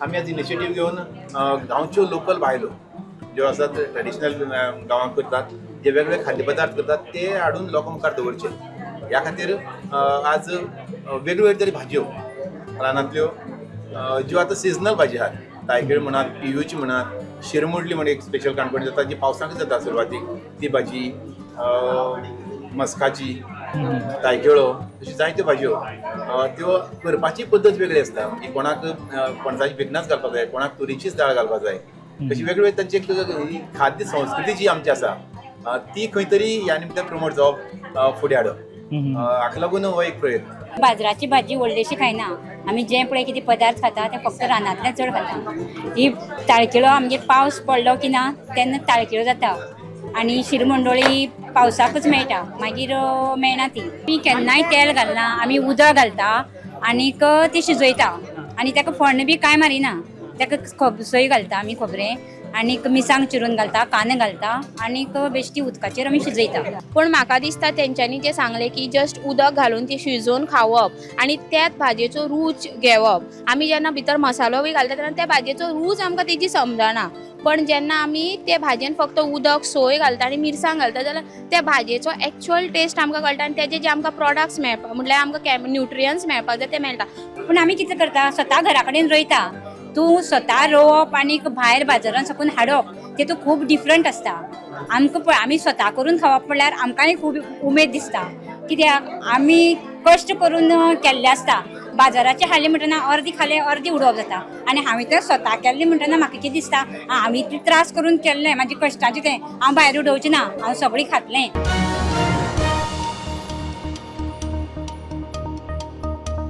आमी आज इनिशिएटीव घेवन गांवच्यो लोकल बायलो ज्यो आसात ट्रेडिशनल गांवांत करतात, जे वेगवेगळे खाद्य पदार्थ करतात ते हाडून लोकां मुखार दवरचे ह्या खातीर आज वेगवेगळे तरी भाजयो रानांतल्यो ज्यो आतां सिजनल भाजी आहात, तायकिळ म्हणात, पियूची म्हणात, शिरमुडली म्हण एक स्पेशल काणकोण जाता जी पावसाकच जाता सुरवातीक ती भाजी, मस्काची, तायकिळो, अश्यो जायत्यो भाजयो त्यो करपाची पद्दत वेगळी आसता की कोणाक पणसाची भिकणांच घालपाक जाय, कोणाक तुरीचीच दाळ घालपाक जाय, अशी वेगळी तांची एक ही खाद्य संस्कृती जी आमची आसा ती खंय तरी ह्या निमतान प्रमोट जावप, फुडें हाडप, हाका लागून हो एक प्रयत्न. बाजाराची भाजी व्हडलीशी खायना आमी. जें पळय कितें पदार्थ खाता ते फक्त रानांतले चड खाता. ही ताळकिळो आमगेर पावस पडलो की ना तेन्ना ताळकिळो जाता आनी शिरमंडोळी पावसाकच मेळटा, मागीर मेळना ती. आमी केन्नाय तेल घालना, आमी उदक घालता आनीक ती शिजयता आनी ताका फोण्ण बी कांय मारिना. ताका सोय घालता आमी, खोबरें आनीक मिरसांग चिरून घालता, कांदे घालता आनीक बेश्टी उदकाचेर आमी शिजयता. पूण म्हाका दिसता तेंच्यांनी जें सांगलें की जस्ट उदक घालून ती शिजोवन खावप आनी त्याच भाजयेचो रूच घेवप. आमी जेन्ना भितर मसालो बी घालता तेन्ना त्या भाजयेचो रूच आमकां तेजी समजना, पण जेन्ना आमी ते भाजयेन फक्त उदक, सोय घालता आनी मिरसांग घालता जाल्यार त्या भाजयेचो एक्चुअल टेस्ट आमकां कळटा आनी तेजे जे आमकां प्रोडक्ट्स मेळपाक, म्हटल्यार आमकां न्युट्रियंट्स मेळपाक जाय ते मेळटा. पूण आमी कितें करता, स्वता घरा कडेन रोयता. तूं स्वता रोवप आनी भायर बाजारान साकून हाडप तेतूं खूब डिफरंट आसता. आमकां पळय, आमी स्वता करून खावप म्हणल्यार आमकांय खूब उमेद दिसता, कित्याक आमी कश्ट करून केल्लें आसता. बाजाराचे हाडलें म्हणटना अर्दी खालें अर्दी उडोवप जाता आनी हांवें तें स्वता केल्लें म्हणटना म्हाका कितें दिसता, हांवें इतले त्रास करून केल्लें, म्हाजे कश्टाचें तें हांव भायर उडोवचें ना, हांव सगळें खातलें.